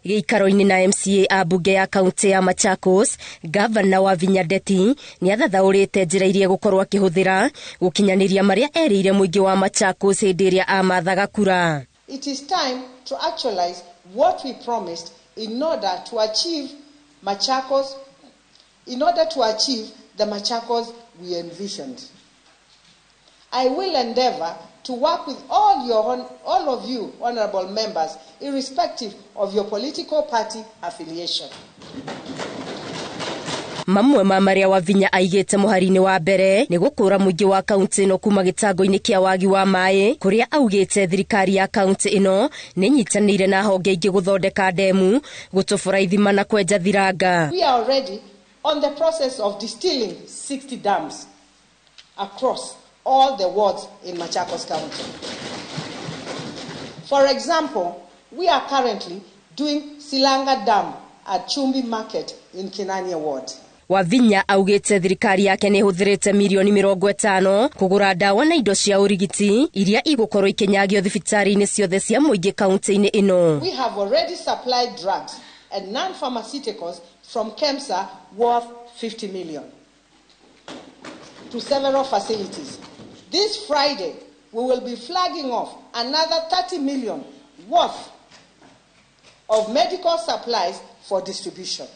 Gĩikaro-inĩ na MCA a mbunge ya kaunti ya Machakos, Gavana Wavinya Ndeti nĩ athathaũrĩte njĩra iria egũkorwo akĩhũthĩra gũkinyanĩria marĩa erĩire mũingĩ wa Machakos hĩndĩ ĩrĩa amathaga kura. It is time to actualize what we promised in order to achieve Machakos, in order to achieve the Machakos we envisioned. I will endeavor to work with all of you honorable members, irrespective of your political party affiliation. Mamwe ma marĩa Wavinya aigĩte mũhari-inĩ wa mbere nĩ gũkũra mũingĩ wa kaunti ĩno kuma gĩtango-inĩ kĩa wagi wa maĩ, kũrĩa augĩte thirikari ya kaunti ĩno nĩ nyitanĩire na honge ingĩ gũthondeka ndemu, gũtobora ithima na kwenja thiranga. We are already on the process of distilling 60 dams across all the wards in Machakos County. For example, we are currently doing Silanga Dam at Chumbi Market in Kinania Ward. Wavinya augĩte thirikari yake nĩ ĩhũthĩrĩte mirioni 50 kũgũra ndawa na indo cia ũrigiti iria igũkorwo ikĩnyagio thibitarĩ-inĩ ciothe cia mũingĩ kaunti-inĩ ĩno. We have already supplied drugs and non-pharmaceuticals from KEMSA worth 50 million to several facilities. This Friday, we will be flagging off another 30 million worth of medical supplies for distribution.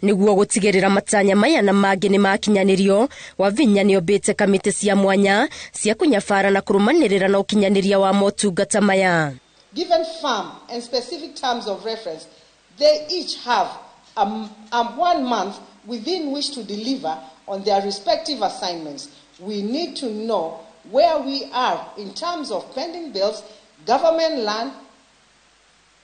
Nĩguo gũtigĩrĩra matanya maya na mangĩ nĩ makinyanĩrio, Wavinya nĩ ombĩte kamĩtĩ cia mwanya cia kũnyabara na kũrũmanĩrĩra na ũkinyanĩria wa motungata maya. Given firm and specific terms of reference, they each have a 1 month within which to deliver on their respective assignments. We need to know where we are in terms of pending bills, government land,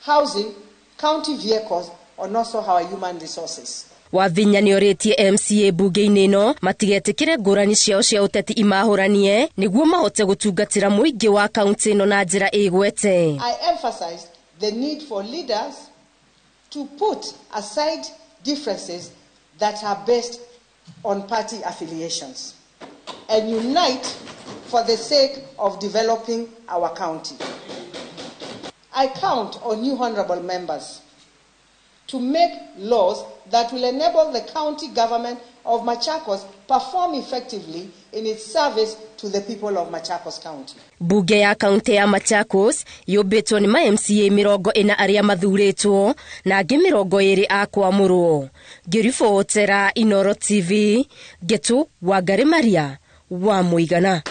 housing, county vehicles, and also our human resources. Wavinya nĩ orĩtie MCA mbunge-inĩ ĩno matigetĩkĩre ngũrani ciao cia ũteti imahũranie nĩguo mahote gũtungatĩra mũingĩ wa kaunti ĩno na njĩra ĩgwete. I emphasized the need for leaders to put aside differences that are based on party affiliations and unite for the sake of developing our county. I count on you, honorable members, to make laws that will enable the county government of Machakos perform effectively in its service to the people of Machakos County. Bunge ya kaunti ya Machakos yũmbĩtwo nĩ ma MCA 40 arĩa mathurĩtwo na angĩ 20 a kwamũrwo. Ngĩribotera Inooro TV, Ngetu Wangari Maria wa Mũigana.